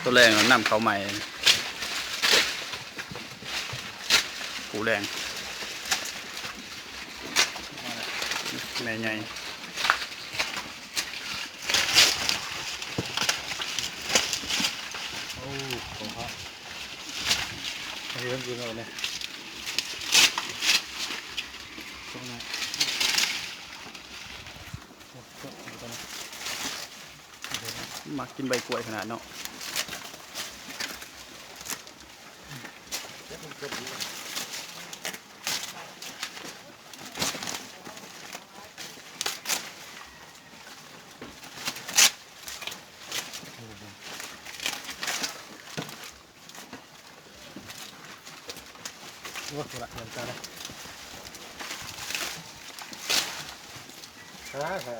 ຕົວແລກນຳເຂົ້າໃໝ່ ຜູ້ແລງ ແມ່ໃຫຍ່ ໂອ້ ຂອງເຂົາ ເຫັນຢູ່ແລ້ວນີ້ ມັກກິນໃບກ້ວຍຂະໜາດເນາະ. ໂອ້ ໂທລະ ເດີນຕາລະ ຫາ ຫາ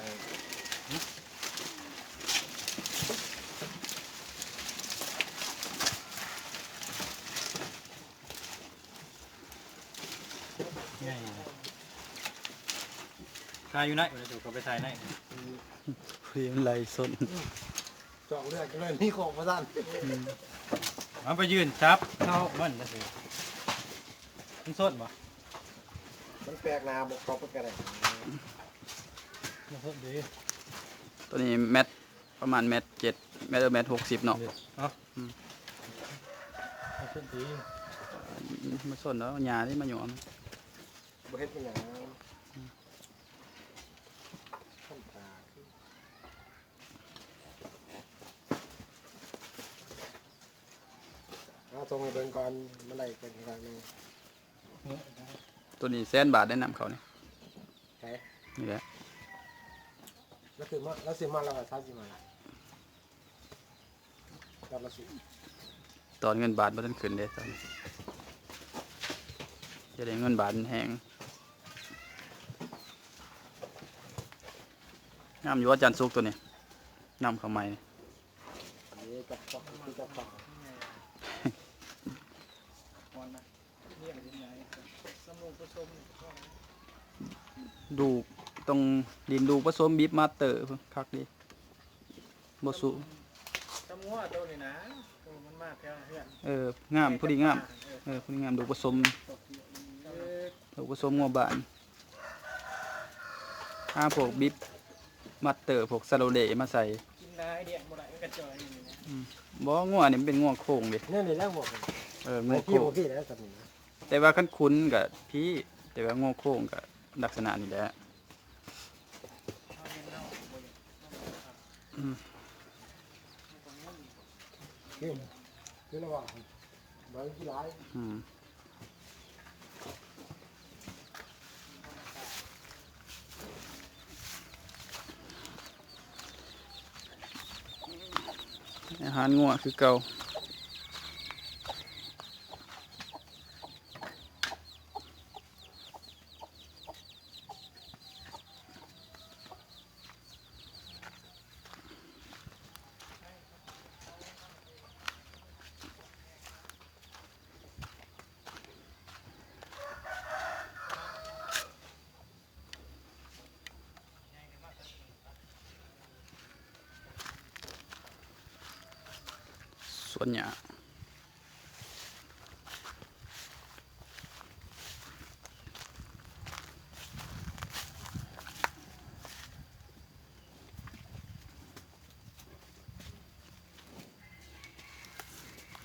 ໃຫຍ່ ຖ່າຍຢູ່ໃນ ເຂົາໄປຖ່າຍໃນ ພຣີມໄລສົດ ອືມ ເຈາະເລືອດກັນເລີຍ ມີຂອງບໍ່ທັນ ອືມ ມັນໄປຢືນຈັບເຂົາມັນຈັ່ງຊີ້ ມັນສົດບໍ່? ມັນແປກໜ້າບໍ່ເຂົ້າໄປກໍໄດ້ ມັນສົດດີ ຕົວນີ້ແມັດ ປະມານແມັດເຈັດ ແມັດ ເອີ ແມັດຫົກສິບເນາະ ເນາະ ອືມ ມັນສົດດີ ມັນສົດເນາະ ຫຍ້ານີ້ມາຫຍ້ອນ ບໍ່ເຮັດມັນຫຍັງ ອືມ ທຳຕາ ເອົາສົ່ງໃຫ້ເບິ່ງກ່ອນ ມັນໄດ້ເປັນເທົ່າໃດແດ່ ຕົວນີ້ແສນບາດໄດ້ນຳເຂົ້ານີ້ ໃສ ນີ້ແຫຼະ ລາວຊື້ມາ ລາວຊື້ມາລາວກໍສາມສິບ ມາລະ ຕອນເງິນບາດບໍ່ທັນຂຶ້ນເດ້ ຕອນຈະໄດ້ເງິນບາດແຮງ ງາມຢູ່ອາຈານສຸກ ຕົວນີ້ ນຳເຂົ້າໃໝ່ ນີ້ຈັບ ຈັບ ຈັບ ດູກ ຕ້ອງດິນດູກປະສົມ ບີບມາສເຕີ ຄັກດີ ບໍ່ສູ້ ຕຳງົວໂຕນີ້ນະ ໂຕມັນມາແຖວເຮືອນ ເອີ ງາມ ພໍດີງາມ ເອີ ພໍດີງາມ ດູກປະສົມ ເອີ ລູກປະສົມງົວບ້ານ ຫາພວກບິບມາສເຕີ ພວກຊາໂລເລມາໃສ່ ກິນຫຼາຍ ລ້ຽງບໍ່ໄດ້ ມັນກະຈ່ອຍນີ້ນະ ອືມ ບໍ່ ງົວນີ້ມັນເປັນງົວໂຄ້ງເດ້ ແນວນີ້ແຫຼະ ງົວໂຄ້ງ ເອີ ງົວໂຄ້ງ ແຕ່ວ່າຄັນຂຸນກະພີ້ ແຕ່ວ່າງົວໂຄ້ງກະລັກສະນະນີ້ແຫຼະ ອືມ ກິນ ກິນແລ້ວວ່າ ໃບມັນຊິຫຼາຍ ອືມ ອາຫານງົວຄືເກົ່າ. ສວນຫຍ້າ.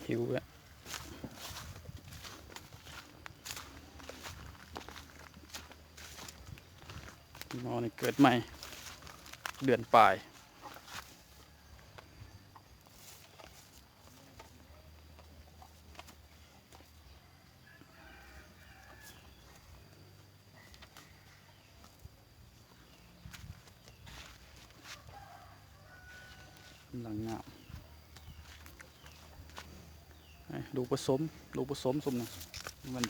ຫິວແລ້ວ ໝໍນີ້ເກີດໃໝ່ ເດືອນປາຍ. ກຳລັງງາມ ເອີ ລູກປະສົມ ລູກປະສົມຊຸມນີ້ ມັນ